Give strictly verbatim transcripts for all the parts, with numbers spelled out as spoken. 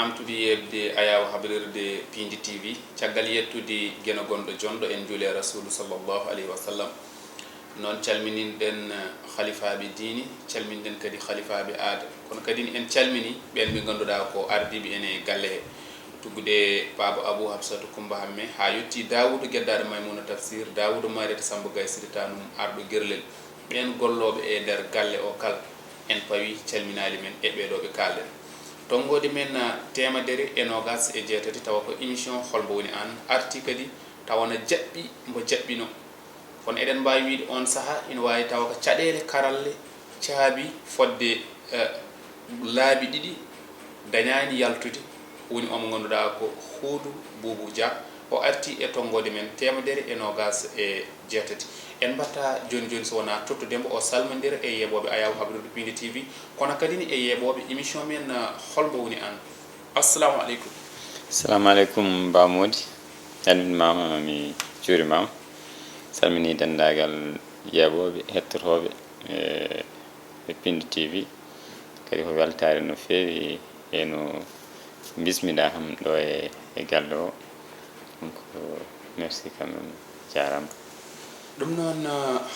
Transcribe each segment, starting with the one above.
Namtude yeɓde Ayaawo Habrirde Piindi T V, caggal yettude Geno gonɗo jonɗo en juule Rasuulu sallallahu alayhi wa sallam. Noon calmininɗen halifaaɓe diine, calminɗen kadi halifaaɓe aada. Kono kadi en calmini ɓeen ɓe ngannduɗaa ko ardiiɓe en e galle he. Tuggude Baaba Abuu Hafsatu Kummba Hamme haa yotti Daawuudu Geddaaɗo Maymuuna Tafsiir, Daawuudu Maariyata Sammba Gaye Siri Taanum arɗo Gerlel. Ɓeen gollooɓe e nder galle o kala, en pawi calminaali men e ɓee ɗoo ɓe kaalɗen. Tonngoode men, ah, teemedere e noogaas e jeetati, tawa ko émission Hol mbo woni aan arti kadi, tawa na jaɓɓi mbo jaɓɓino. Kono eɗen mbaawi wiyde oon sahaa ina waawi tawa ko caɗeele karalle caabi fodde, eh, laabi ɗiɗi dañaani yaltude, woni omo ngannduɗaa ko Huudu Buubu Jah. O arti e tonngoode men teemedere e noogaas e jeetati. En mbaɗta jooni jooni so wonaa tottude mbo, o salmondira e yeeɓooɓe Ayaawo Habrirde Piindi T V, kono kadi ne e yeeɓooɓe émission men, eh, Hol mbo woni aan. Assalamu aleykum. Assalamu aleykum, Ba Mody. Salminaama, mi juurimaama. Salmini denndaangal yeeɓooɓe, hettotooɓe, eh, e Piindi T V. Kadi ko weltaare no feewi e no mbismiɗaa kam ɗo e, e galle o. Donc, merci quand même, jaaraama. Ɗum noon,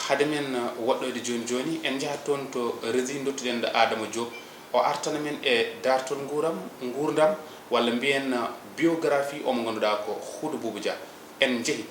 hade men woɗɗoyde jooni jooni, en njahat toon to Rési, ndottuɗen ɗo Adama Diop. O artana men e daartol nguuram, nguurndam, walla mbiyen biographie o mo ngannduɗaa ko Huudu Buubu Jah. En njehi.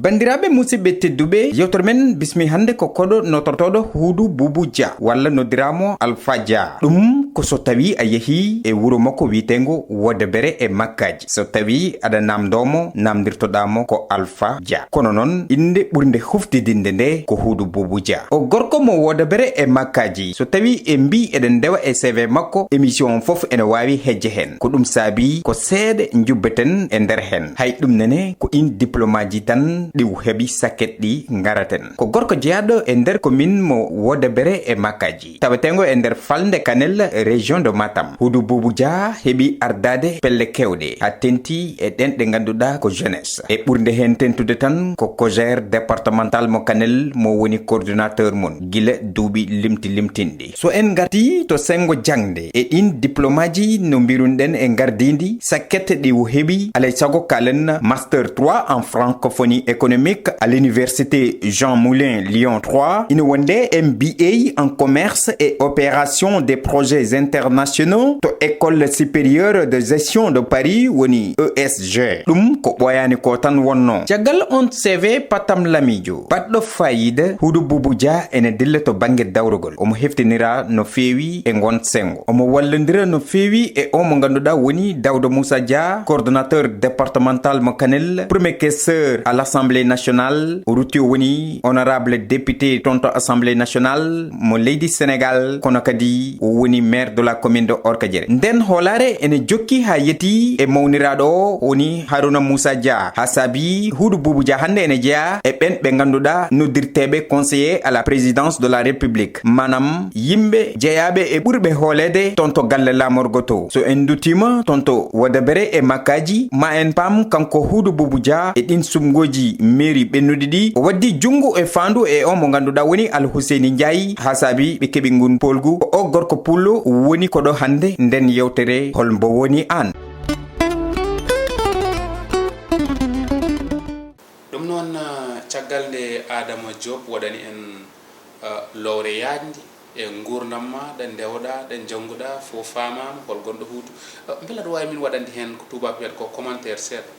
Banndiraaɓe musidɓe tedduɓe, yewtere men bismi hannde ko koɗo notortooɗo Huudu Buubu Jah, walla noddiraamo Alpha Jah. Ɗum ko so tawii a yehii e wuro makko wiyeteengo Woodabere e Makkaaji. So tawii aɗa naamndoo mo, naamndirtoɗaa mo ko Alpha Jah. Kono noon, innde ɓurnde huftidinde nde ko Huudu Buubu Jah. O gorko mo Woodabere e Makkaaji. So tawii en mbii eɗen ndewa e C V makko, émission on fof ene waawi hejje heen. Ko ɗum saabii ko seeɗa njubbeten e nder heen. Hay ɗum nene ko ɗiin diplôme aji tan ɗi o heɓi, sakket ɗi ngaraten. Ko gorko jeyaaɗo e nder commune mo Woodabere e Makkaaji, taweteengo e nder falnde Kanel, région de Matam. Huudu Buubu Jah heɓi ardaade pelle keewɗe, haa teeŋti e ɗeen ɗe ngannduɗaa ko jeunesse. E ɓurnde heen teeŋtude tan ko COJER départemental mo Kanel mo woni coordinateur mum gila duuɓi limti limtinɗi. So en ngartii to senngo jaŋde e ɗiin diplôme aji no mbirunoɗen e ngardiindi, sakket ɗi o heɓi, alay sago kaalen master trois en francophonie économique à l'université Jean Moulin Lyon trois, ina wonde M B A en commerce et opération des projets internationaux to École supérieure de gestion de Paris, woni E S G. Ɗum ko ɓooyaani ko tan wonnoo. Caggal oon C V patam lamiijo, baɗɗo faayiida, Huudu Buubu Jah ene dilla to bannge dawrugol. Omo heftiniraa no feewi e ngoon senngo. Omo wallondira no feewi e o mo ngannduɗaa woni Daouda Moussa Dia, coordonnateur départemental mo Kanel, premier questeur à l'Assemblée nationale. O rutti o woni honorable député toon to Assemblée nationale mo leydi Sénégal, kono kadi o woni maire de la commune de Orkadiéré. Nden hoolaare ene jokki haa yettii e mawniraaɗo o woni Harouna Moussa Dia, haa saabii Huudu Buubu Dia hannde ene jeyaa e ɓeen ɓe ngannduɗaa noddirteeɓe conseiller à la présidence de la République, maanaam yimɓe jeyaaɓe e ɓurɓe hooleede toon to galle laamorgo to. So en nduttiima toon to Woodabere e Makkaaji, ma en paam kanko Huudu Buubu Dia e ɗiin suɓngooji mairie ɓennuɗi ɗi, o waddi junngo e faandu e o mo ngannduɗaa woni Alhuseyni Njaay, haa saabii ɓe keɓi ngun poolgu. Ko o gorko pullo woni koɗo hannde nden yewtere Hol mbo woni aan. Ɗum noon, ah, caggal nde Adama Diop waɗani en, ah, lowre yaajnde e nguurndam ma, ɗo ndewɗaa, ɗo njannguɗaa, fof faamaama, hol gonɗo Huudu. Ah, mbela aɗa waawi min waɗande heen ko tuubaako wiyata ko commentaire seeɗa?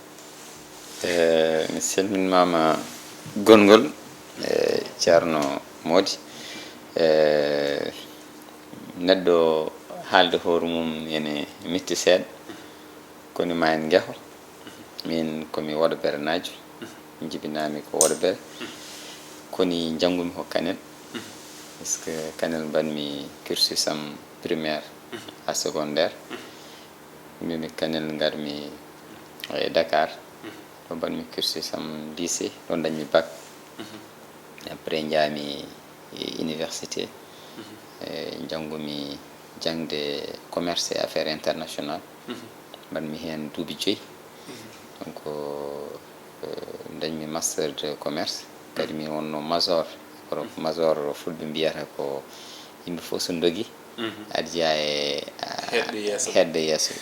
Eh, mi salminiima gonngol, eh, Ceerno Moodi. Eh, neɗɗo haalde hoore mum ene metti seeɗa, kono ma en ngeho. Min ko mi Woodabere naajo, jibinaami ko Woodabere. Kono njanngumi ko Kanel, parce que Kanel mbaɗmi cursus am primaire à secondaire. Mbiimi Kanel ngarmi e Dakar, ɗo mbaɗmi cursus am lycée, ɗo dañmi bac. Après njaami e université, e njanngumi jaŋde commerce et affaires internationales. Mbaɗmi heen duuɓi joyi. Donc, eh, dañmi master de commerce. Kadi mi wonno major, ko major fulɓe mbiyata ko Yimɓe fof so ndogi, aɗa jeyaa e, a, heɗɗo yeeso. Heɗɗo yeeso.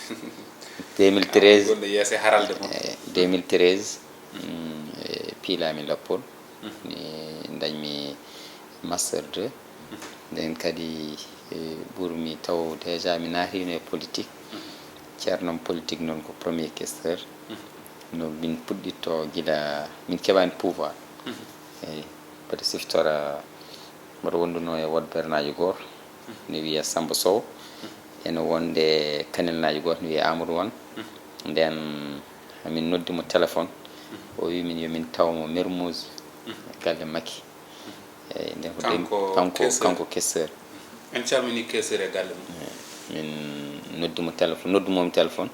Deux mille treize, gonɗo yeeso e haralde mon. Eh, deux mille treize, mm, e piilaami lappol. Mi dañmi master deux. Nden kadi, eh, ɓurmi taw déjà mi naatino e politique. Ceerno politique noon ko premier questeur. No min puɗɗitto gila min keɓaani pouvoir. Eyi, mboɗo siftora, mboɗo wonduno e woɗbernaajo gooto, ne wiya Samba Sow. Ene wonde kanelnaajo gooto, ne wiya Amadou Wan. Nden min noddi mo téléphone. O wi min yo min taw mo Mermoz, galle Macky. Eyi, nden ko dem-, kanko kanko, questeur. Kanko questeur. En calmini questeur e galle mum. Eyi, min noddi mo téléphone, noddu mo mi téléphone.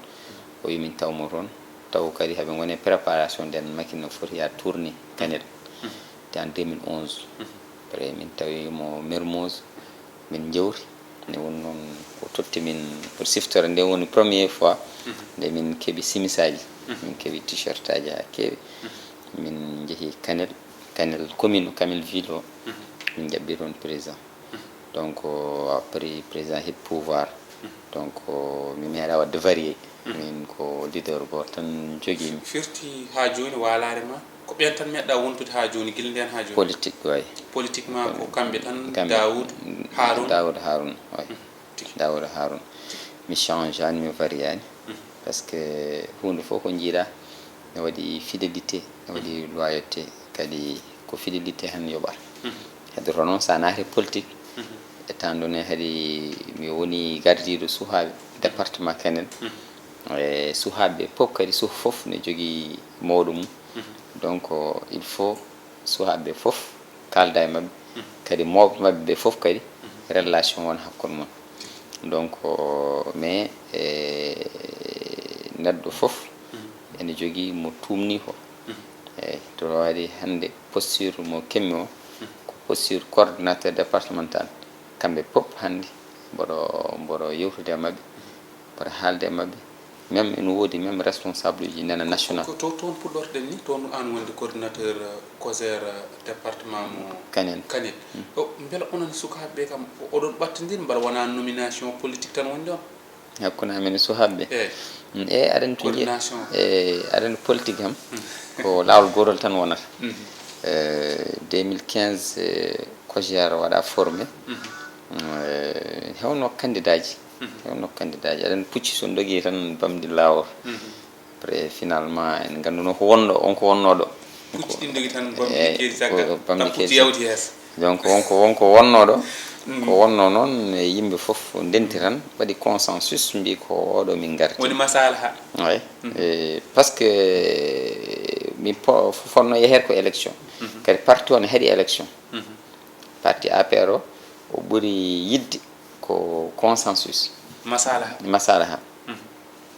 O wi min taw mo toon. Taw kadi haɓe ngoni e préparation, nden Macky no foti ya tourné Kanel. Te en deux mille onze. Après, min tawi mo Mermoz, min njewti. Nde woni noon, o totti min, o siftore, nde woni première fois nde min keɓi simisaaji, min keɓi t-shirtaaji haa keewi. Min njehi Kanel, Kanel commune o, Kanel ville o, min njaɓɓi toon président. Donc, après, président heɓi pouvoir. Donc, mi meeɗaa waɗde varié. Min ko leader gooto tan njogii mi. Firti haa jooni waalaare ma? Ko ɓeen tan meeɗɗaa wontude haa jooni, gila ndeen haa jooni? Politique, wayi. Politique ma ko kamɓe tan, kamɓe. Daoud, Haroun? Daoud Haroun, wayi. Daoud Haroun. Mi changeaani, mi variaani. Parce que huunde fof ko njiiɗaa, ne waɗi fidélité, ne waɗi loyauté, kadi ko fidélité tan yoɓata. Heddoto noon, so a naati politique, e temps donné, kadi mi woni gardiiɗo suhaaɓe département Kanel. E suhaaɓe ɓe fof kadi, suh fof ne jogii mawɗo mum. Donc, il faut suhaaɓe ɓe fof kaalda e maɓɓe, kadi mawɓe maɓɓe ɓe fof kadi, relation wona hakkunde mon. Donc, mais, e, neɗɗo fof ene jogii mo tuumni ko. Eyi, to waɗi hannde posture mo keɓmi o, ko posture coordinateur départemental. Kamɓe fof hannde mboɗo, mboɗo yewtude e maɓɓe, mboɗo haalde e maɓɓe. Même ene woodi même responsable uji nana national. Ko, ko to-, toon puɗɗorɗen ni, toon aan wonde coordinateur, euh, COJER, euh, département mo Kanel. Kanel. O, mbela onon sukaaɓe ɓe kam, o-, oɗon ɓattondir, mbela wonaa nomination politique tan woni ɗoon? Hakkunde amen e sukaaɓe ɓe? Eyi. Mm, eyi, aɗa anndi to nje-, coordination. Eyi, aɗa anndi politique kam, ko laawol gootol tan wonata. Eh, deux mille quinze, eh, COJER waɗa formé. Eh, hewno candidat ji. Hewno candidat ji. Aɗa anndi pucci so ndogi tan bamndi laawol. Après, finalement, en ngannduno ko wonɗo, on ko wonno ɗo. Pucci ɗi ndogi tan bamndi, eyi, keeri caggal. Ko bamndi, keeri caggal. Yawti yeeso. Donc, won ko, won ko wonno ɗo, ko wonno noon, e yimɓe fof ndenti tan, waɗi consensus, mbi ko oɗo min ngarti. Woni masalaha. Eyi. Eh, parce que, eh, min po-, fotno yeheede ko élection. Kadi parti o ne haɗi élection. Parti A P R o, o ɓuri yiɗde ko consensus. Masalaha. Masalaha.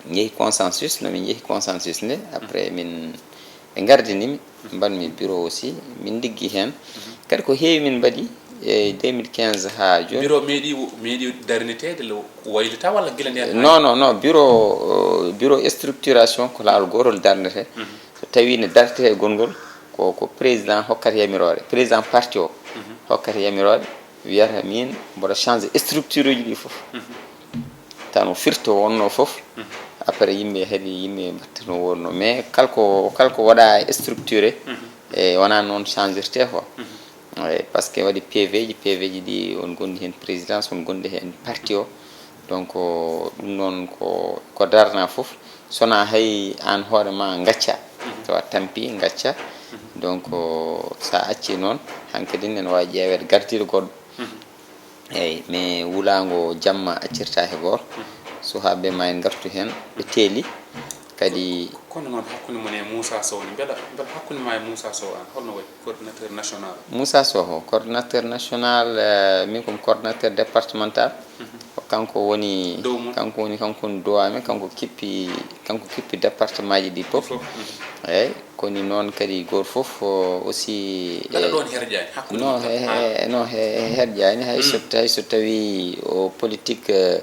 Njehi consensus, no min njehi consensus nde, après min, ɓe ngardini mi, mbaɗmi bureau aussi, min liggi heen. Kadi ko heewi min mbaɗi e deux mille quinze haa jooni. Bureau meeɗi wo-, meeɗi darniteede, lo-, waylita walla gila ndeen? Non, non, non, bureau, euh, bureau structuration ko laawol gootol darnete. So tawii ne dartete e gonngol, ko, ko président hokkata yamiroore, président parti o hokkata yamiroore, wiyata min mboɗo change structure uji ɗi fof. Tan o firti o wonno fof. Après, yimɓe heɗi, yimɓe mbatta no wonno. Mais kala ko, kala ko waɗa structuré, e wona noon changirte ko. Eyi, parce que waɗi P V ji, P V ji ɗi on gondi heen présidence, on gondi heen parti o. Donc, ɗum noon ko, ko darna fof. Sona hay aan hoore ma ngacca. Tawa tampi ngacca. Donc, sa acci noon, hankadi ene waawi ƴeeweede gardiiɗo goɗɗo. Eyi, mais wulaango jamma accirta he gooto. Suhaaɓe ma en ngartu heen, ɓe teeli. Kadi ko-, kono noon hakkunde mon e Moussa Sow ne, mbela, mbela hakkunde ma e Moussa Sow aan, holno wayi, coordinateur national? Moussa Sow, coordinateur national, eh, min ko mi coordinateur départemental. Ko kanko woni, dow mon? Kanko woni, kanko woni dow amen, kanko kippi, kanko kippi département ji ɗi fof. Fof. Eyi, koni noon kadi gooto fof, o, aussi, mbeɗa eh, ɗoon herƴaani hakkunde non, mon he, he, non, he, he herƴaani, hay so, hay so tawi o politique, eh,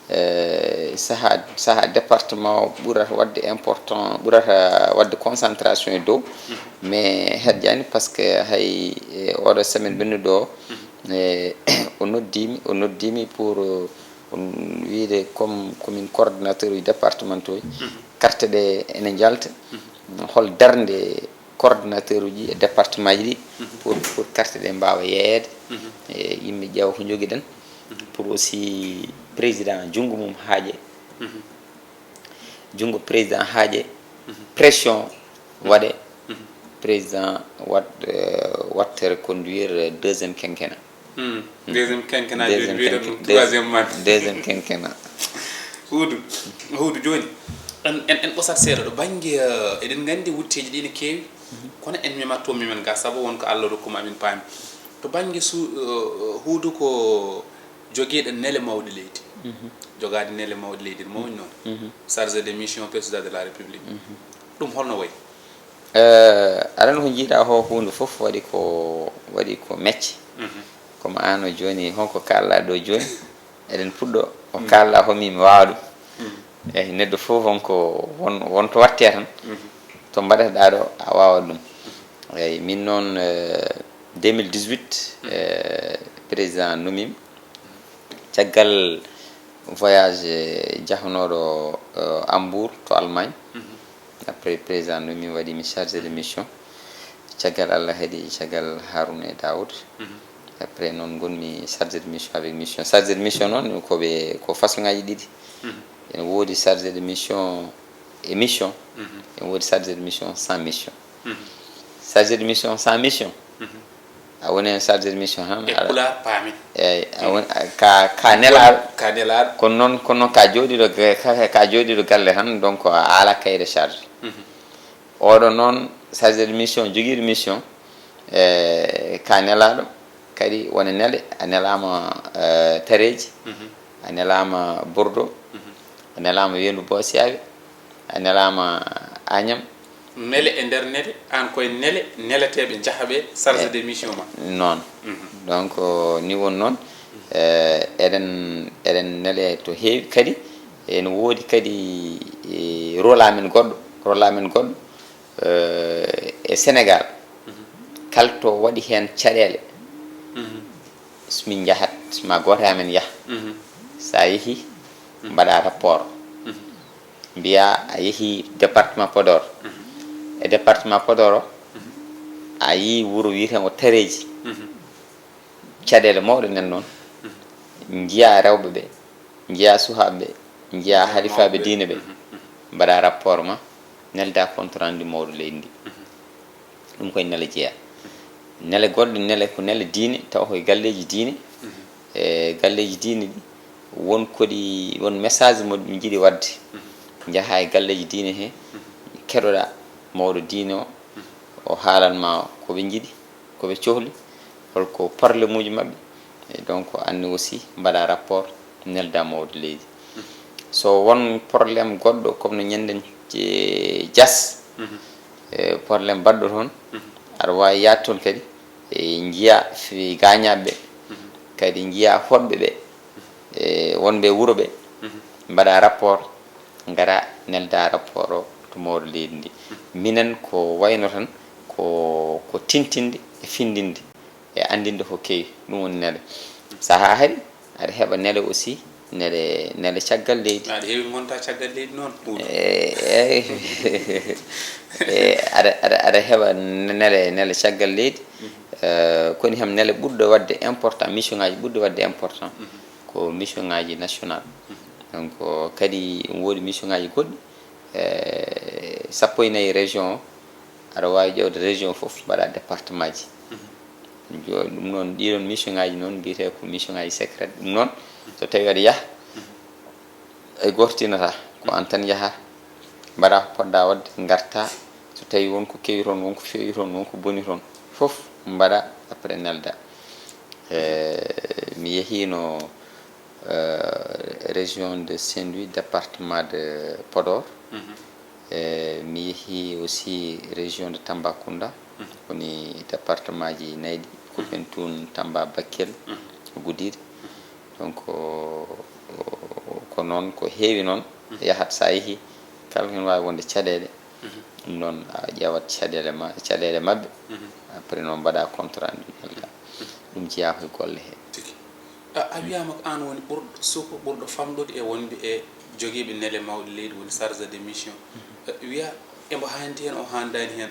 eh, saha, saha département o ɓurata waɗde important, ɓurata waɗde concentration e dow, mais herƴaani parce que hay, eh, oɗo semaine ɓennuɗo o, E o noddiimi, o noddiimi pour, euh, on wiide comme commune coordonnateur uji départementaux uji, carte ɗe ene njalta, hol darnde coordonnateur uji e département ji ɗi, pour, pour carte ɗe mbaawa yeeyeede, e yimɓe ƴeewa ko njogiɗen, pour aussi président junngo mum haaƴe, junngo président haaƴe, pression waɗe, président wat, euh, watta reconduire deuxième quinquennat. Hmm. Deuxième quinquennat, jooni mbiɗen ɗum troisième mandat. Deuxième quinquennat. Huudu, Huudu, jooni en, en, en ɓosat seeɗa ɗo bannge, euh, eɗen nganndi wutteeji ɗi ne keewi, kono en memat toon memen ga, sabu won ko Allah rokku ma min paami. To bannge su-, euh, Huudu ko jogiiɗo nele mawɗe leydi. Jogaade nele mawɗe leydi ne mawni noon. Chargé de mission président de la République. Ɗum holno wayi? Eh, aɗa anndi ko njiiɗaa ko huunde fof waɗi ko, waɗi ko mecce. Kono aan o jooni, honko kaalɗaa ɗo jooni? Eɗen puɗɗo ko kaalɗaa ko mi, mi waawa ɗum. Eyi, neɗɗo fof honko won, won to waɗtee tan, to mbaɗaɗaa ɗo, a waawa ɗum. Eyi, min noon, eh, deux mille dix-huit, eh, président nommiima. Caggal voyage, eh, jahanooɗo, eh, Hambourg to Allemagne. Après, président nommi mi, waɗi mi chargé de mission. Caggal Allah kadi, caggal Harouna e Daoud. Après noon ngonmi chargé de mission avec mission. Chargé de mission noon ko ɓe, ko façon ngaji ɗiɗi. Ene woodi chargé de mission et mission. Ene woodi chargé de mission sans mission. Chargé de mission sans mission. A woni heen chargé de mission tan. E aɗa, pulaar, paami. Eeyi, a woni, a, ka, ka nelaaɗo. Ka nelaaɗo. Kono noon, kono noon ka jooɗiiɗo ga-, ka, ka jooɗiiɗo galle tan, donc a alaa cahier de charge. Oɗo noon, chargé de mission, jogiiɗo mission, e, ka nelaaɗo, kadi wona nele, a nelaama, e, tareeji, a nelaama Bordeaux, a nelaama Weendu Boosiyaaɓe, a nelaama Agnam. Nele e nder nele, aan koye nele, neleteeɓe njaha ɓe chargé de mission ma. Noon. Donc, ni woni noon, eh, eɗen, eɗen nele to heewi. Kadi ene woodi kadi, eh, rôle amen goɗɗo, rôle amen goɗɗo, eh, e Sénégal. Kala to waɗi heen caɗeele, so min njahat, ma gooto e amen yaha. So a yehii, mbaɗa rapport. Mbiyaa a yehii département Podor. E département Podor o, a yii wuro wiyeteego Tareeji. Caɗeele mawɗe nan noon. Njiyaa rewɓe ɓe, njiyaa suhaaɓe ɓe, njiyaa halifaaɓe diine ɓe. Mbaɗa rapport ma, nelda compte rendu mawɗo leydi ndi. Ɗum koye nele jeyaa. Nele goɗɗe, nele ko nele diine, tawa koye galleeji diine. E galleeji diine ɗi, won ko ɗi, won message mo ɗi njiɗi waɗde. Njaha e galleeji diine he, keɗoɗa mawɗo diine o, o haalan ma ko ɓe njiɗi, ko ɓe cohli, holko problème uji maɓɓe. E donc, anni aussi mbaɗa rapport, nelda mawɗo leydi. So won problème goɗɗo, comme no ñanden, e, Diass, e, problème baɗɗo toon, aɗa waawi yaade toon kadi, e, njiya fi gaañaaɓe ɓe, kadi njiya hoɗɓe ɓe, e, wonɓe e wuro ɓe, mbaɗa rapport, ngara nelda rapport o to mawɗo leydi ndi. Minen ko wayno tan ko, ko tintinde e findinde e anndinde ko kewi, ɗum woni nele. Sahaa hari, aɗa heɓa nele aussi, nele, nele caggal leydi. Aɗa heewi ngonta caggal leydi noon, Huudu. E, eyi. E, aɗa, aɗa, aɗa heɓa nele, nele caggal leydi. Eh, koni kam nele ɓurɗo waɗde important, mission ngaji ɓurɗi waɗde important, ko mission ngaji national. Donc, kadi woodi mission ngaji goɗɗi, eh, sappo e nayi région o, aɗa waawi ƴeewde région fof, mbaɗa département ji. Jo-, ɗum noon, ɗiɗon mission ngaji noon mbiyetee ko mission ngaji secret. Ɗum noon, so tawi aɗa yaha, e gortinata, ko aan tan yaha, mbaɗa ko poɗɗa waɗde, ngarta. So tawi won ko kewi toon, won ko feewi toon, won ko boni toon, fof mbaɗa, après nelda. Eh, mi yehiino, eh, région de Saint-Louis, département de Podor. E mi yehi aussi région de Tambacounda, woni département ji nayi ɗi, Koupentoun, Tamba, Bakel, Goudiry. Donc, o, o, ko noon, ko heewi noon yahat, so a yehi, kala heen waawi wonde caɗeele. Ɗum noon, a ƴeewat caɗeele ma, caɗeele maɓɓe. Après noon mbaɗa compte rendu, nelda. Ɗum jeyaa ko e golle he. Tigi. A, a wiyaama ko aan woni ɓurɗo suka, ɓurɗo famɗude e wonɓe e jogiiɓe nele mawɗe leydi, woni chargé de mission. Eh, wiya embo haandi heen, o haandaani heen.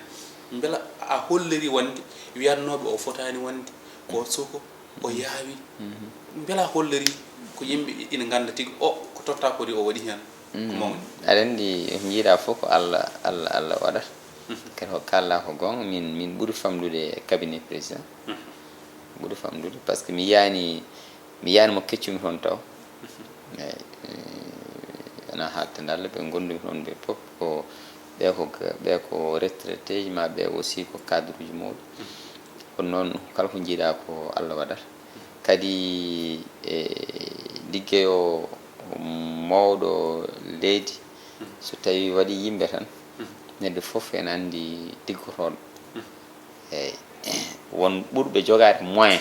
Mbela a holliri wonde wiyatnooɓe o fotaani wonde ko suka, o yaawi? Mbela a holliri ko yimɓe ina ngannda tigi o ko totta kadi o waɗi heen ko mawni? Aɗa anndi, ko njiiɗaa fof ko Allah, Allah, Allah waɗata. Kadi ko kaalɗaa ko goonga, min, min ɓuri famɗude e cabinet président. Ɓuri famɗude, parce que mi yiyaani, mi yiyaani mo keccumi toon taw. Eeyi, eh, wonaa haaltande Allah, ɓe ngondumi toon ɓe fof ko, ɓe ko, ɓe ko retraité ji, ma ɓe aussi ko cadre uji mawɗi. Kono noon, kala ko njiiɗaa ko Allah waɗata. Kadi, e liggeyo mawɗo leydi, so tawii waɗii yimɓe tan, neɗɗo fof ene anndi liggotooɗo. Eeyi, won ɓurɓe jogaade moyen,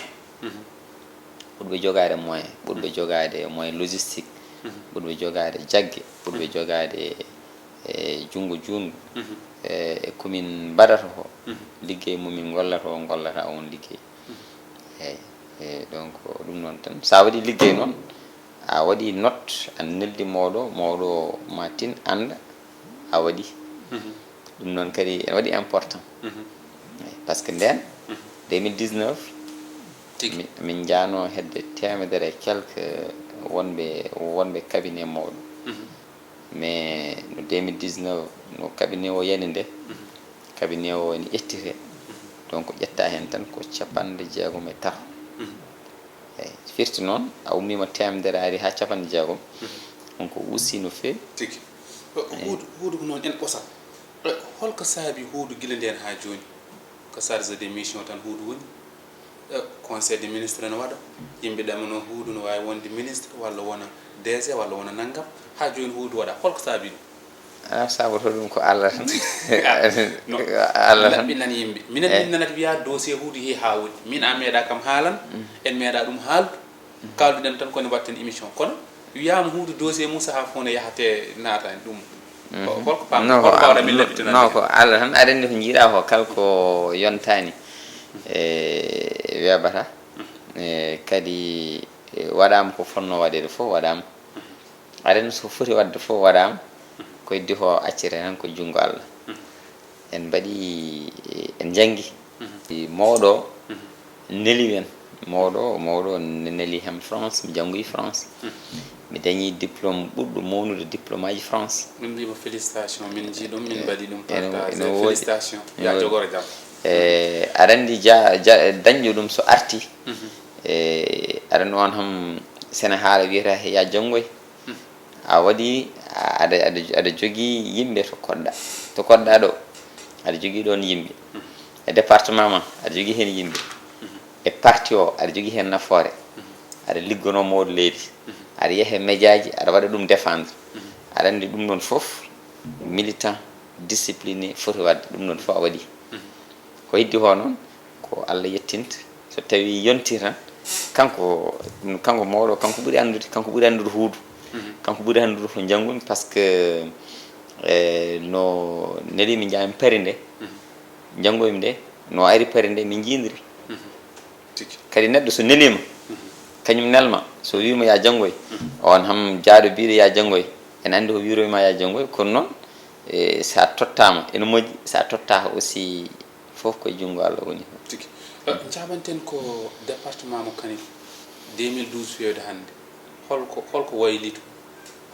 ɓurɓe jogaade moyen, ɓurɓe jogaade moyen logistique, ɓurɓe jogaade jagge, ɓurɓe jogaade e junngo juutngo, e, e ko min mbaɗata ko, liggey mo min ngollata o, ngollata oon liggey. Eeyi, e, donc, ɗum noon tan. So a waɗii liggey noon, a waɗii note, a neldi mawɗo, mawɗo ma tin annda a waɗii. Ɗum noon kadi ene waɗi important. Eeyi, parce que ndeen, deux mille dix-neuf, Tigi. mi-, min njaanoo hedde teemedere e quelque wonɓe, wonɓe cabinet mawɗo. Mais no deux mille dix-neuf, no cabinet o yani nde, cabinet o ene ƴettite. Donc, ƴetta heen tan ko capanɗe jeegom e tato. Eeyi, firti noon, a ummiima teemedere, a ari haa capanɗe jeegom. Donc, o usti no feewi. Tigi. Huudu, huudu ko noon en ɓosat. Holko saabi huudu gila ndeen haa jooni? Ko chargé de mission tan huudu woni? Eh, conseil de ministre ne waɗa, yimɓe ɗamanoo huudu no waawi wonde ministre walla wona D G walla wona nanngam, haa jooni huudu waɗaa. Holko saabi ɗum? A, saabotoo ɗum ko Allah tan. No, Allah tan. Laɓɓinan yimɓe. Minen, eh, min nanata wiyaa dossier huudu yehi haa woɗɗi. Min a meeɗaa kam haalan, en meeɗaa ɗum haaldu. Kaalduɗen tan ko ne mbaɗten émission. Kono wiyaama huudu dossier mum sahaa fof ne yahate naata en ɗum. Ko, holko paam-, Non, ko holko mbaawɗaa Al-, min laɓɓitanande? Non, ko Allah tan. Aɗa anndi ko njiiɗaa ko kala ko yontaani, e, weeɓata. E, kadi, e, waɗaama ko fotnoo waɗeede fof waɗaama. Aɗa anndi so foti waɗde fof waɗaama. Ko heddi ko accete tan ko junngo Allah. En mbaɗi, en njanngi. Mawɗo o neli en. Mawɗo o, mawɗo o ne-, neli hem France, mi janngoyi France. Mi dañi diplôme ɓurɗo mawnude diplôme aji France. Min mbiima félicitation, min njii ɗum, min mbaɗi ɗum Ene wo-, partage. ene woodi. Félicitation. Ene woodi. Jogoro jam. E, aɗa anndi ja-, ja-, dañɗo ɗum so arti, e, aɗa anndi on ham Senehaala wiyata ya janngoy. A waɗi, a-, aɗa, aɗa, aɗa jogii yimɓe to koɗɗa, to koɗɗa ɗo, aɗa jogii ɗoon yimɓe. E département ma, aɗa jogii heen yimɓe. E parti o, aɗa jogii heen nafoore. Aɗa liggonoo mawɗo leydi. Aɗa yaha e médiaji, aɗa waɗa ɗum défendre. Aɗa anndi ɗum ɗoon fof, militant, discipliné, foti waɗde ɗum ɗoon fof a waɗi. Ko heddi ko noon, ko Allah yettinta. So tawii yontii tan, kanko, kanko mawɗo, kanko ɓuri anndude, kanko ɓuri anndude huudu. Kanko ɓuri anndude ko njanngumi, parce que, e, no neli mi njaami Pari nde, njanngoymi nde, no ari Pari nde, min njiidiri. Tigi. Kadi neɗɗo so neliima, kañum nelma, so wiima ya janngoy, on ham jaaɗo biiɗo ya janngoy, ene anndi ko wiiroyma ya janngoy, kono noon, e, so a tottaama, ene moƴƴi, so a tottaaka aussi, fof ko e junngo Allah woni. Tigi. Eh, njaabanten ko département mo Kanel, deux mille douze feewde hannde. Holko, holko wayli toon?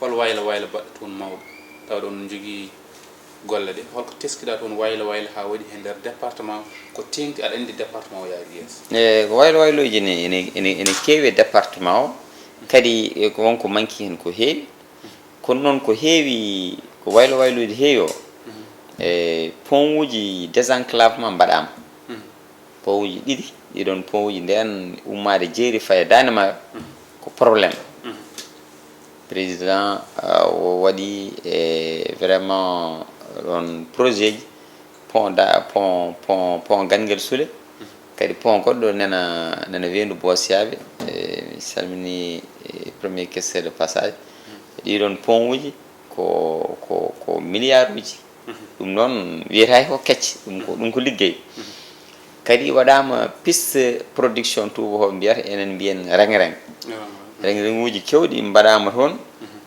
Hol wayla wayla baɗɗo toon mawɗo? Tawde on njogii golle ɗe. Holko teskiɗaa toon wayla wayla haa waɗi he nder département? Ko teeŋti, aɗa anndi département o yaari yeeso. E, ko wayla waylooji ene, ene, ene, ene keewi e département o. Kadi, e, ko won ko manki heen ko heewi. Kono noon ko heewi, ko waylo waylude heewi o, e, pont uji désenclavement mbaɗaama. Pont uji ɗiɗi, ɗiɗon pont uji ndeen ummaade Jeeri faye Daande Maayo, ko problème. Président, ah, o waɗi, e, vraiment ɗoon projet ji, pont da, pont, pont, pont Ganngel Sule, kadi pont goɗɗo nana, nana weendu Boosiyaaɓe. E, mi salminii, e, premier questeur de passage. Ɗiɗon pont uji ko, ko, ko milliard uji. Ɗum noon wiyetaake ko kecce, ɗum ko, ɗum ko liggey. Kadi waɗaama piste production tuubakooɓe mbiyata, enen mbiyen reng-reng. Reng-renguuji keewɗi mbaɗaama toon.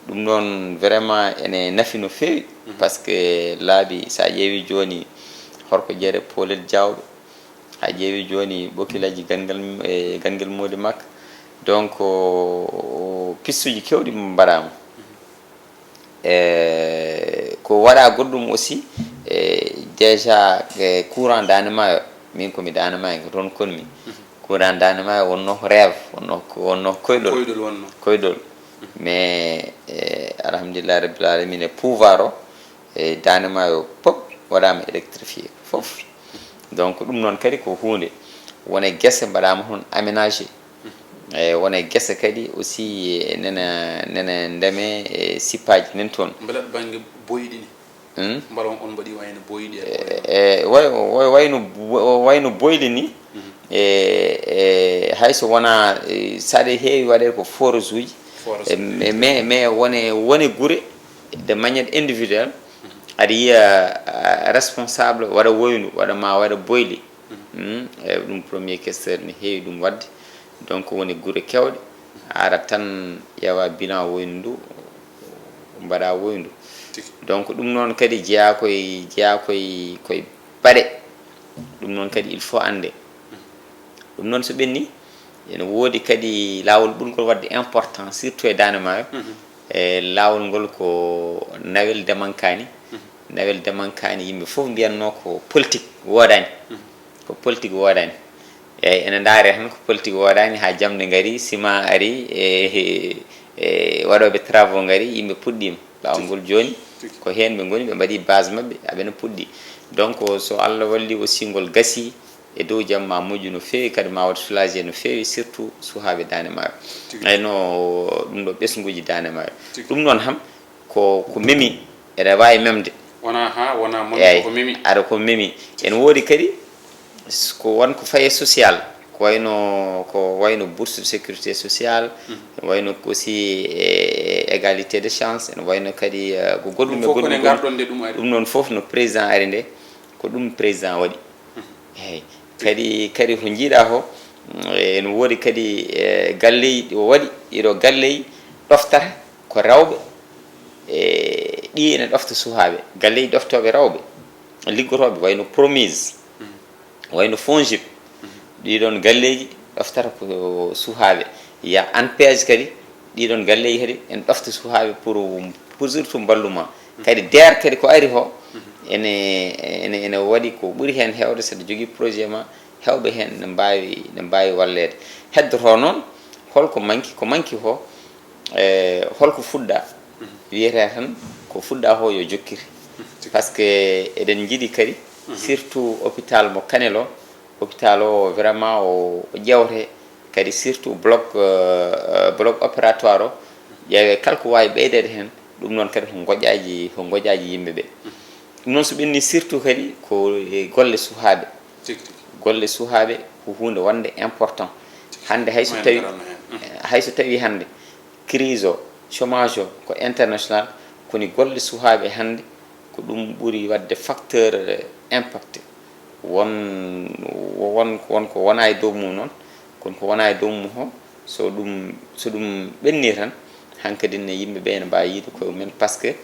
Ɗum noon vraiment ene nafi no feewi, par ce que laabi, so a ƴeewi jooni, Horko Jeere, Poolel Jaawɓe, a ƴeewi jooni Ɓokilaaji, Ganngel, e Ganngel Moodi Makka. Donc, o, o, pistuuji keewɗi mbaɗaama. E, ko waɗa goɗɗum aussi, e, déjà, e, courant Daande Maayo, min ko mi Daande Maayo, ko toon konmi. Courant Daande Maayo wonno ko rêve, wonno ko, wonno ko koyɗol. Koyɗol wonno. Koyɗol. Mais, e, alhamdulillahi rabbil alamina, e pouvoir o, e Daande Maayo pop waɗaama électrifié, fof. Donc, ɗum noon kadi ko huunde. Won e gese mbaɗaama toon aménagé. E, won e gese kadi aussi, e, nena, nena ndeme, e, sippaaji nen toon. Mbeɗa bannge boyɗi ni. Hmm? Mbaɗa on, on mbaɗi wayno boyɗi e, e, way-, way-, wayno bo-, wayno boyli ni. Mhm. E, e, hay so wona, e, saɗa heewi waɗede ko forage uji. Forage. E, mais, mais, mais wone, wone gure de manière individuelle, mhm, aɗa yiya, a, responsable waɗa woyndu, waɗa ma waɗa boyli. Mhm. Hmm, e, ɗum premier questeur ne heewi ɗum waɗde. Donc woni gure kewɗe, a arat tan ƴeewa bilan woyndu ndu, mbaɗa woyndu. Tigi. Donc ɗum noon kadi jeyaa koye, jeyaa koye, koye baɗe. Ɗum noon kadi il faut annde. Mhm. Ɗum noon so ɓenni, ene woodi kadi laawol ɓurngol waɗde important, surtout e Daande Maayo. Mhm. E laawol ngol ko nawel Demankani. Mhm. Nawel Demankani, yimɓe fof mbiyatno ko politique woodaani. Mhm. Ko politique woodaani. Eeyi, ene ndaaree tan ko politique woodaani haa jamde ngari, sima ari, e, e, e waɗooɓe travaux ngari, yimɓe puɗɗiima. Laawol ngol jooni, tigi, ko heen ɓe ngoni, ɓe mbaɗi base maɓɓe, aɓe no puɗɗi. Donc, so Allah walli aussi ngol gasi e dow jam, ma moƴƴu no feewi, kadi ma waɗ soulagé no feewi, surtout suhaaɓe Daande Maayo. Tigi. Eyi no ɗum ɗo ɓesnguuji Daande Maayo. Tigi. Ɗum noon ham, ko, ko memi, eɗa waawi memde. Wona ha, wona mon. Eeyi, ko memi. Aɗa ko memi. Ene woodi kadi s-, ko won ko faye social, ko wayno, ko wayno bourse de sécurité sociale, mhm, wayno aussi, e, égalité de chance, ene wayno kadi, eh, ko goɗɗum e fof ko goɗɗum nde goɗɗum. Ngarɗon nde ɗum ari. Ɗum noon fof no président ari nde, ko ɗum président waɗi. Mhm. Eeyi. Kadi, kadi ko njiiɗa ko, mm, ene woodi kadi, eh, galleeji ɗi o waɗi, ɗiɗo galleeji ɗoftata ko rewɓe, e ɗi ene ɗofta suhaaɓe. Galleeji ɗoftooɓe rewɓe, liggotooɓe, wayno Promise, wayno Fongip, ɗiɗon galleeji ɗoftata ko suhaaɓe. Ya ANPEJ kadi, ɗiɗon galleeji kadi ene ɗofta suhaaɓe pour, pour surtout mballu ma. Kadi DER kadi ko ari ko, ene, ene, ene waɗi ko ɓuri heen heewde, so aɗa jogii projet ma, heewɓe heen ne mbaawi, ne mbaawi walleede. Heddoto noon, holko manki? Ko manki ko, e, holko fuɗɗa? Mhm. Wiyete tan ko fuɗɗa ko yo jokkir. Mhm. Par ce que eɗen njiɗi kadi, mhm, surtout hôpital mo Kanel o, hôpital o vraiment o, o ƴeewte, kadi surtout bloc, euh, euh, bloc opératoire o, ƴeewe kala ko waawi ɓeydeede heen, ɗum noon kadi ko ngoƴaaji, ko ngoƴaaji yimɓe ɓe. Mhm. Ɗum noon so ɓenni surtout kadi ko e golle suhaaɓe. Tigi, tigi. Golle suhaaɓe ko huunde wonde important. Hannde hay so tawi, hay so tawi hannde crise o, chômage o ko international, koni golle suhaaɓe hannde ko ɗum ɓuri waɗde facteur impact. Won, won, won ko wona e dow mum noon, kono ko wona e dow mum o, so ɗum, so ɗum ɓenni tan, hankadi ne yimɓe ɓe ene mbaawi yiide koye mumen, par ce que,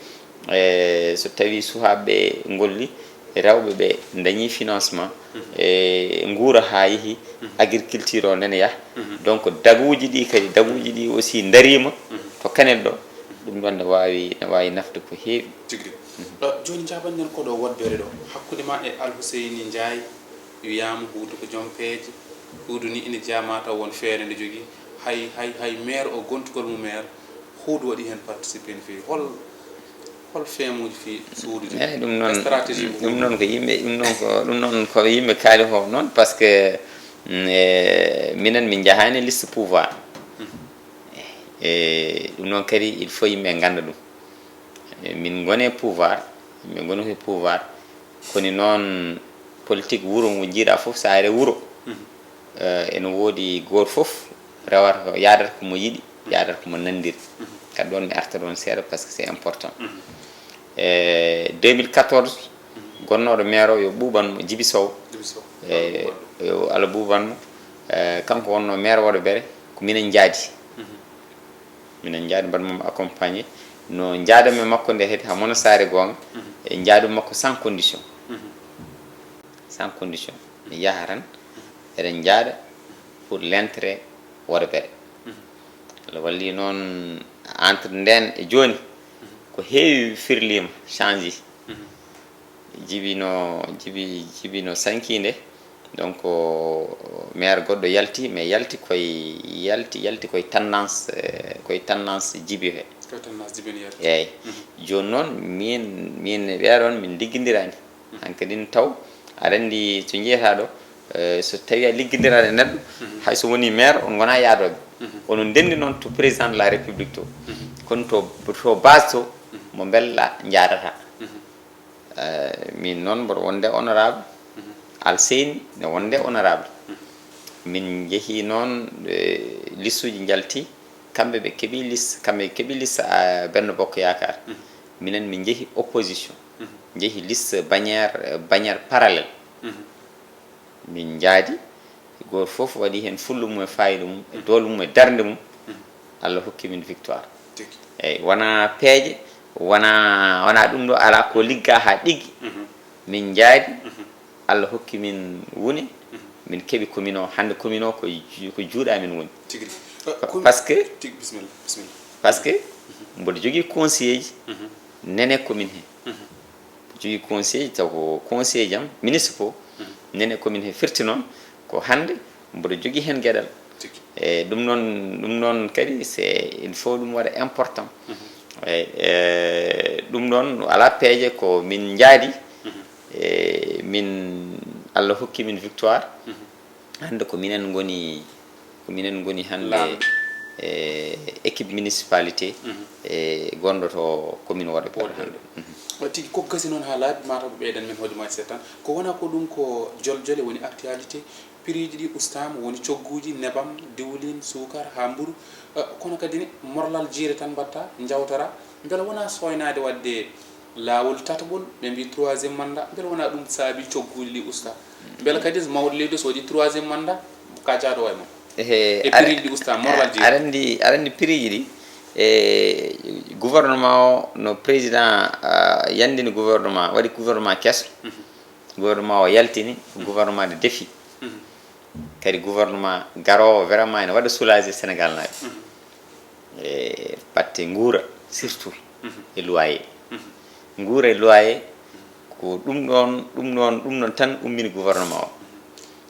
e, so tawi suhaaɓe ɓe ngolli, rewɓe ɓe dañi financement, e, nguura haa yehi, agriculture o nene yaha. Donc daguuji ɗi kadi, daguuji ɗi aussi ndariima to Kanel ɗo, ɗum ɗon ne waawi, ne waawi nafde ko heewi. Tigi rigi. Ɗo, jooni, njaaban-ɗen ko ɗo woɗɓere ɗo, hakkunde ma e Alhuseyni Njaay, wiyaama Huudu ko joom peeje, Huudu ni ina jeyaa ma taw won feere nde jogii, hay, hay, hay maire o, gontugol mo maire, Huudu waɗi heen participé no feewi. Hol, hol feemuuji fii suudude? Eeyi, ɗum noon, stratégie mo ɗum Huudu noon ko yimɓe, ɗum noon ko, ɗum noon ko yimɓe kaali ko noon, par ce que, mm, e, minen min njahaani liste pouvoir. Mhm. E, ɗum noon kadi, il faut yimɓe ngannda ɗum. E, min ngone pouvoir, min ngoni ko e pouvoir, koni noon politique wuro ngo njiiɗa fof, so a ari wuro, mhm, e, ene woodi gooto fof rewata ko, yaadata ko mo yiɗi, yaadata ko mo nanndiri. Mhm. Kadi ɗoon mi arta ɗoon seeɗa, par ce que c'est important. Mhm. E deux mille quatorze, mhm, gonnooɗo maire o yo Ɓuuɓan mo Jibi Sow, Eyi, yo Allah buuban mo. Eh, kanko wonno maire Wooɗo Bere, ko minen njaadi. Minen njaadi, mbaɗ mum accompagné. No njaadam e makko nde heedi, haa mona saare goonga, e njaadu makko sans condition. Sans condition. Mi yaha tan, eɗen njaada pour l'intérêt Wooɗo Bere. Allah walli noon, entre ndeen e jooni, ko heewi firliima, changé. Jibi no, jibi, jibi no sankii nde. Donc, maire goɗɗo yalti, mais yalti koye, yalti, yalti koye tendance, eh, koye tendance jibi he. Koye tendance jibi no yalti. Eeyi. Jooni noon, min, min e ɓee ɗoon, min liggondiraani. Hankadi taw, aɗa anndi so njeyataa ɗo, eh, so tawii a liggondiraani e neɗɗo, hay so wonii maire, on ngonaa yaadooɓe. Onon ndenndi noon to président de la République to. Kono to, to base to, mo mbella njaadata. Eh, min noon mboɗo wonde honorable, Alseyni ne wonde honorable. Min njehi noon, eh, listuuji njalti, kamɓe ɓe keɓi liste, kamɓe keɓi liste, ah, Benno Bokk Yaakaar. Minen min njehi opposition, njehi liste bannière, eh, bannière parallèle. Min njaadi, gooto fof waɗi heen fulla mum e faayida mum, e doole mum e darnde mum, Allah hokki min victoire. Tigi. Eeyi, wonaa peeje, wonaa, wonaa ɗum ɗo, alaa ko liggaa haa ɗiggi. Min njaadi, Allah hokki min wune, min keɓi commune o. Hannde commune o ko ju-, ko juuɗe amen woni. Tigi. Eh, Pa-, commune, parce que, tigi, bisimilla, bisimilla. Parce que mboɗo jogii conseiller ji nene commune he. Jogii conseil, taw ko conseil jam, municipaux, nene commune he firti noon, ko hannde mboɗo jogii heen geɗal. Tigi. E ɗum noon, ɗum noon kadi, c'est, il faut ɗum waɗa important. E, e, ɗum noon alaa peeje, ko min njaadi, e, min, Allah hokki min victoire. Hannde ko minen ngoni, ko minen ngoni hannde, laamɓe, e, équipe municipalité, e, gonɗo to commune Wooɗo Bere hannde. Tigi, ko gasi noon haa laaɓi, mataw ɓeydan men hojomaaji seeɗa tan. Ko wonaa ko ɗum ko joljole woni actualité, piriiji ɗi ustaama, woni cogguuji, nebam, diwlin, suukar, haa mburu. Eh, kono kadi ne, morlal jiire tan mbaɗta, njawtora. Mbela wonaa sooynaade waɗde laawol tataɓol, ɓe mbii troisième mandat, mbele wonaa ɗum saabi cogguuli ɗi usta? Mbele kadi so mawɗo leydi o so waɗi troisième mandat, ka jaaɗo way mo? Ehe, e piriiji ɗi usta, morlal jiiri. Aɗa anndi, aɗa anndi piriiji ɗi, e gouvernement o, no président, ah, yandini gouvernement, waɗi gouvernement keso. Gouvernement o yaltini, gouvernement de défi. Kadi gouvernement garoowo vraiment ene waɗa soulager Sénégal naaɓe. E batte nguura, surtout e loyer. Nguura e loyer, ko ɗum ɗoon, ɗum ɗoon, ɗum ɗoon tan ummini gouvernement o.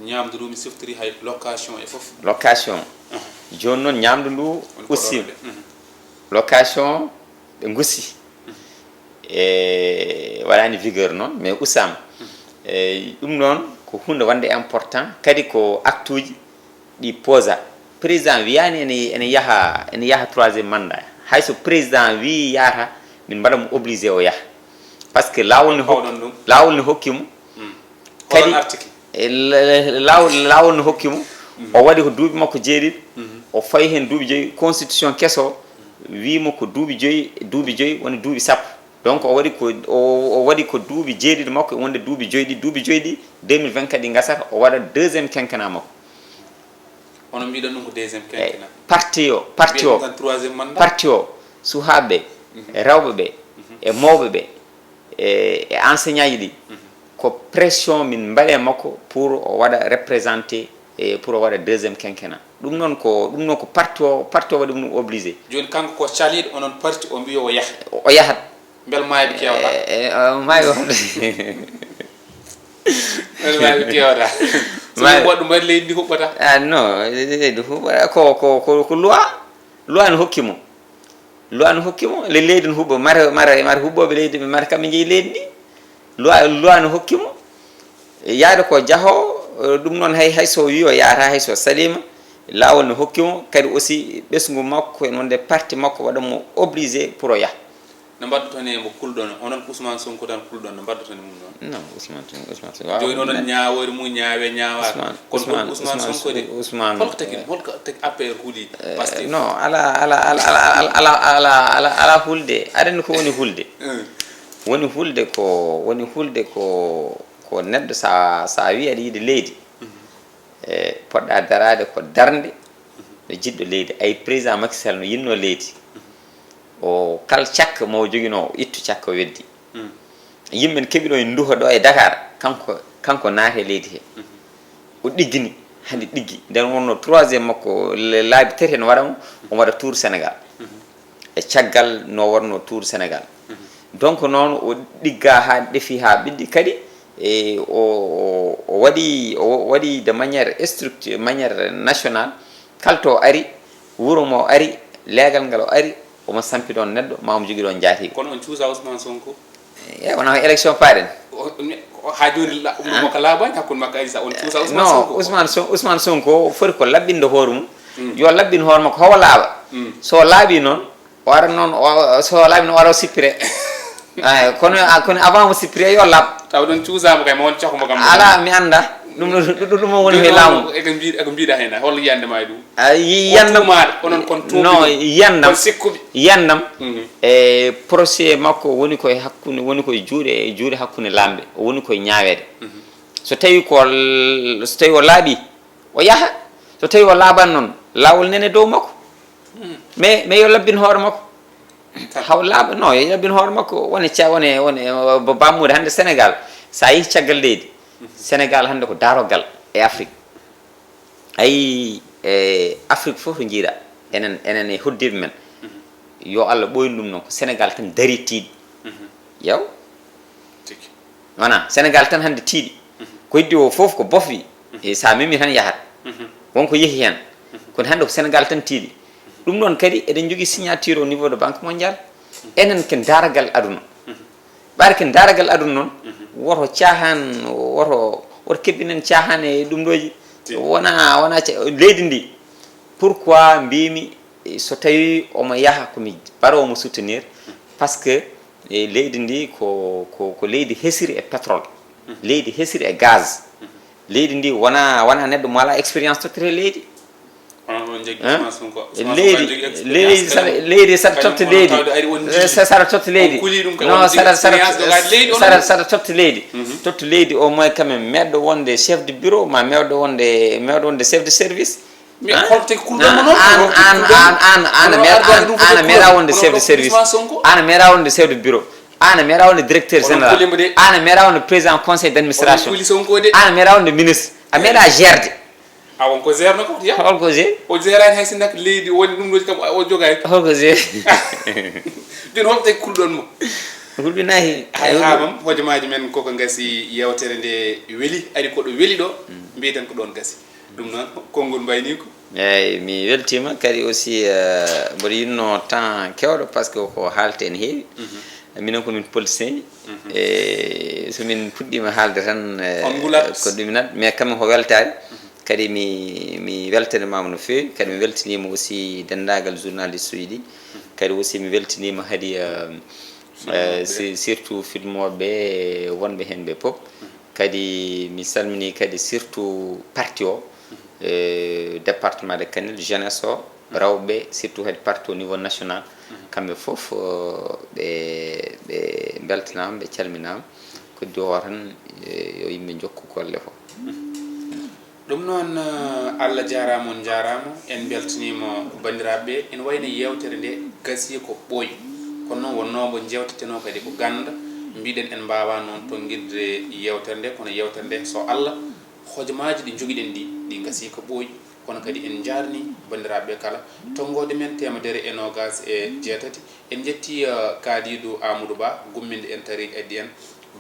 Ñaamdu ndu mi siftiri hay location e fof. Location. Jooni noon ñaamdu ndu usti. Location ɓe ngusi. E waɗaani vigueur noon, mais usaama. E ɗum noon ko huunde wonde important, kadi ko acte uji ɗi posa. Président wiyaani ene, ene yaha, ene yaha troisième mandat. Hay so président wii yaata, min mbaɗa mo obligé o yaha. Parce que laawol ne hokki, laawol ne hokki mo. Kadi e la-, la-, laawol, laawol ne hokki mo. O waɗi ko duuɓi makko jeeɗiɗi. O fayi heen duuɓi joyi. Constitution keso wii mo ko duuɓi joyi, duuɓi joyi woni duuɓi sappo. Donc o waɗi ko, o, o waɗi ko duuɓi jeeɗiɗi makko, wonde duuɓi joyi ɗi, duuɓi joyi ɗi, deux mille vingt-quatre ɗi gasata, o waɗa deuxième quinquennat makko. Hono mbiɗon ɗum ko deuxième quinquennat. Parti o, parti o, mbiɗon kan troisième mandat. Parti o, suhaaɓe ɓe, e rewɓe ɓe, e mawɓe ɓe, e, e enseignant ji ɗi, ko pression min mbaɗe makko pour o waɗa représenté, e pour o waɗa deuxième quinquennat. Ɗum noon ko, ɗum noon ko parti o, parti o waɗi ɗum obligé. Jooni kanko ko caliiɗo onon parti o mbiyo o yaha. O yahat. Mbel maayɓe keewɗa? E, e, o maayi o. Mbel maayɓe keewɗa? So maayi ɗum waɗi leydi ndi huɓɓata? Ah, non, leydi huɓɓata ko, ko, ko, ko loi. Loi no hokki mo. Loi no hokki mo. Le-, leydi no huɓɓo. Mare, mare, mare huɓɓooɓe leydi, mare kamɓe njeyi leydi ndi. Loi, loi no hokki mo. Yaade ko jaho, eh, ɗum noon hay, hay so wii o yaata, hay so saliima, laawol no hokki mo. Kadi aussi ɓesngu makko, en wonde parti makko waɗa mo obligé pour o yaha. No mbaɗdoton e mo kulɗon, onon Ousmane Sonko tan kulɗon, no mbaɗdoton e mum noon? Non, Ousmane Sonko, Ousmane Sonko, jooni onon ñaawoyre mum, ñaawe, ñaawaaka. Ousmane, kono Ousmane, Ousmane Sonko de, Ousmane, holko tagi, eh, holko tagi A P R huuli, eh, Pastef? Non, ala, ala, ala hulde. Aɗa anndi ko woni hulde? Eh. Woni hulde ko, woni hulde ko, Ko neɗɗo, sa, sa wi aɗa yiɗi leydi, e, poɗɗa daraade ko darnde no jiɗɗo leydi. Ay, président Macky Sall no yinnoo leydi. O, kal cakka mo o joginoo, o ittu cakka o weddi. Yimɓe ne keɓi ɗo e nduha ɗo e Dakar, kanko, kanko naati e leydi he. O ɗiggini, hande ɗiggi. Nden wonno troisième makko, le-, laabi tati ene waɗa mo, omo waɗa tour Sénégal. E caggal no wonno tour Sénégal. Donc noon o ɗigga haa ɗefi haa ɓiddi kadi, e o, o, o waɗi, o waɗi de manière structure, manière nationale, kala to o ari, wuro mo o ari, leegal ngal o ari, omo sampi ɗoon neɗɗo, ma omo jogii ɗoon njaatiigo. Kono on cuusa Ousmane Sonko? E wonaa ko élection paaɗen. O, o, haa jooni la-, ɗum ko laabaani hakkunde makko Aly Sall, on cuusa Ousmane Sonko? Non, Ousmane Son-, Ousmane Sonko foti ko laɓɓinde hoore mum. Yo laɓɓin hoore makko, howa laaɓa. So laaɓii noon, o ara noon, o, so laaɓi noon, o ara o sippire. Ay, kono, a, kono avant mo sippire, yo laaɓ. Taw ɗon cuusaama kay, ma won cako mo kam. Alaa, mi annda. Ɗum ɗo, ɗum, ɗum woni he laamu. Eko mbiɗa, eko mbiɗa heen, hol yiyannde ma e ɗum? A, yi-, yiyandam. Onon kon tuuɓi non, ɗum. Yiyandam. Kon sikkuɓe. Yiyandam. E procès makko woni koye hakkunde, woni koye juuɗe, e juuɗe hakkunde laamɓe. O woni koye ñaaweede. So tawi ko l-, so tawi o laaɓi, o yaha. So tawi o laaɓan noon, laawol nene dow makko. Mais, mais yo labbin hoore makko. Haw laaɓa, non, yo labbin hoore makko. Woni ca-, woni, woni, eh, ba-, bammude hannde Sénégal. Sa yehi caggal leydi, Sénégal hannde ko daroggal e Afrique. Ayi, e Afrique fof to njiiɗa. Enen, enen e hoddiiɓe men. Yo Allah ɓooynu ɗum noon. Ko Sénégal tan dari tiiɗi. Yaw? Tigi. Wona Sénégal tan hannde tiiɗi. Ko heddi o fof ko bofi. E sa memi tan yahat. Wonko yehi heen. Kono hannde ko Sénégal tan tiiɗi. Ɗum ɗoon kadi eɗen njogii signature au niveau de Banque Mondiale. Enen ken daaragal aduna. Ɓaade ken daaragal aduna noon, woto caahan, woto, woto kebbinen caahan e ɗum ɗooji. Wona, wona ca-, leydi ndi. Pourquoi mbimi, so tawi omo yaha ko mi baroowo mo soutenir? Parce que, e, leydi ndi ko, ko, ko leydi hesiri e pétrole. Leydi hesiri e gaz. Leydi ndi wona, wona neɗɗo mo alaa expérience tottete leydi. Onon, onon njogii Hein? Ousmane Sonko. Ousmane Sonko Leydi, jogii expérience leydi kala saɗa, mo. Leydi saɗa Kañum totta woni leydi. Tawde ari on Eh, njiɗi. Sa-, saɗa totta leydi. On kuli ɗum kadi, non, on jogii saɗa, saɗa, expérience ɗo kadi leydi onon saɗa, fof. Saɗa totta leydi. Mhm. Totta leydi au moins quand même, meeɗɗo wonde chef de bureau, ma meeɗɗo wonde, meeɗɗo wonde chef de service. Mais Hein? Holto kulɗon mo noon? An, an, an, an, an, Onon meeɗa, arde an, ɗum ko an, a meeɗa wonde onon chef de ɗo service. Ousmane Sonko? An a meeɗa wonde chef de bureau. An a meeɗa wonde directeur Onon général. Kuli mo de. An a meeɗa wonde président conseil d'administration. Onon kuli Sonko de. An a meeɗa wonde ministre. A meeɗa gérde. A won ko gérno ko, ya? Hol ko géré? O géraani hay sinno ko leydi woni ɗum ɗo kam o jogaani. Hol ko géré? Jooni holto kulɗon mo? Hulɓinaahi. Hay Ay, haa hulɓi- mam, hojomaaji men koko ngasi yeewtere nde weli, ari ko ɗo weli ɗo, mbiyen ko ɗoon gasi. Ɗum noon, konngol mbayniiko. Eeyi, mi weltiima kadi aussi, eh, mboɗo yiɗno temps keewɗo parce que ko haalte ene heewi. Mhm. Minen ko min politicien ji. Mhm. E so min puɗɗiima haalde tan, eh, On ngulat. Ko ɗuminat, mais quand même ko weltaare. Mhm. Kadi mi, mi weltanimaama no feewi, kadi mi weltiniima aussi denndaangal journaliste uji ɗi. Mhm. Kadi aussi mi weltiniima kadi, eh, eh, si-, surtout filmooɓe wonɓe heen ɓe pop. Mhm. Kadi mi salminii kadi surtout parti o, eh, département de Kanel, jeunesse o, rewɓe, surtout kadi parti au niveau national, kamɓe fof, eh, ɓe, ɓe mbeltanaama, ɓe calminaama. Ko iddi o tan, eh, yo yimɓe njokku golle fof. Ɗum noon, eh, Allah jaaraama, on njaaraama, en mbeltaniima banndiraaɓe ɓe. Ene wayi no yeewtere nde gasii ko ɓooyi. Kono noon wonnoo mbo njeewtetenoo kadi ko gannda. Mbiɗen en mbaawaa noon tonngirde yeewtere nde, kono yeewtere nde, so Allah, hojomaaji ɗi njogiɗen ɗi, ɗi ngasii ko ɓooyi. Kono kadi en njaarnii banndiraaɓe ɓe kala. Tonngoode men teemedere e noogaas e jeetati. En njettii, eh, kaadiiɗo Amadou Ba, gumminde en tariiɗi addi en.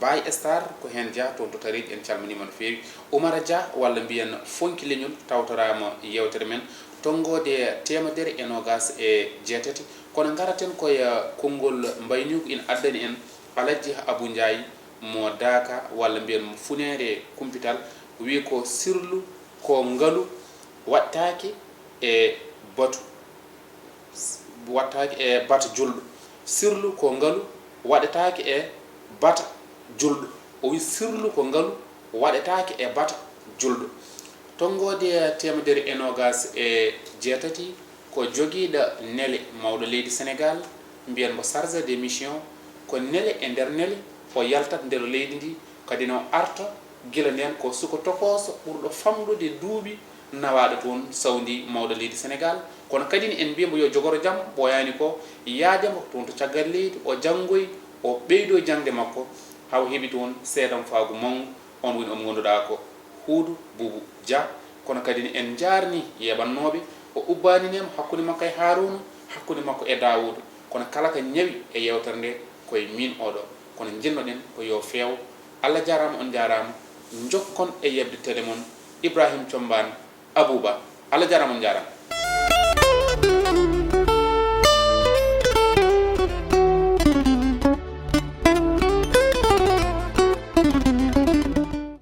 Baye Star ko heen jeyaa toon to tariiɗi, en calminiima no feewi. Oumara Dia, walla mbiyen Fonki Leñol, tawtoraama yeewtere men. Tonngoode teemedere e noogaas e jeetati. Kono ngaraten ko e, eh, konngol mbayniigu ina addani en Alhaji Abou Ndiaye mo Daaka, walla mbiyen mo Funeere Kumpital, wi ko sirlu ko ngalu waɗtaake e batu, waɗtaake e bata julɗo. Sirlu ko ngalu waɗetaake e bata julɗo. O wi sirlu ko ngalu waɗetaake e bata julɗo. Tonngoode teemedere e noogaas e jeetati ko jogiiɗo nele mawɗo leydi Senegaal, mbiyen mo chargé de mission, ko nele e nder nele o yaltat nder leydi ndi, kadi no arta Gila ndeen ko suko tokooso ɓurɗo famɗude duuɓi nawaaɗo toon sawndi mawɗo leydi Senegaal. Kono kadi ne en mbiya mbo yo jogoro jam, ɓooyaani ko yahde mbo toon to caggal leydi, o janngoyi, o ɓeydoo jaŋde makko, haa o heɓi toon seedamfaagu mawngu, oon woni on ngonduɗaa ko Huudu Buubu Jah. Kono kadi ne en njaarnii yeeɓannooɓe, o ubbaninii mo hakkunde makko e Haaruuna, hakkunde makko e Daawuuda. Kono kala ko ñawi e yeewtere nde ko e miin oɗo. Kono njiɗnoɗen ko yo feew. Allah jaaraama, on njaaraama. Njokkon e yeɓde tele mon, Ibrahim Combaan Abuuba. Allah jaaraama, on njaaraama.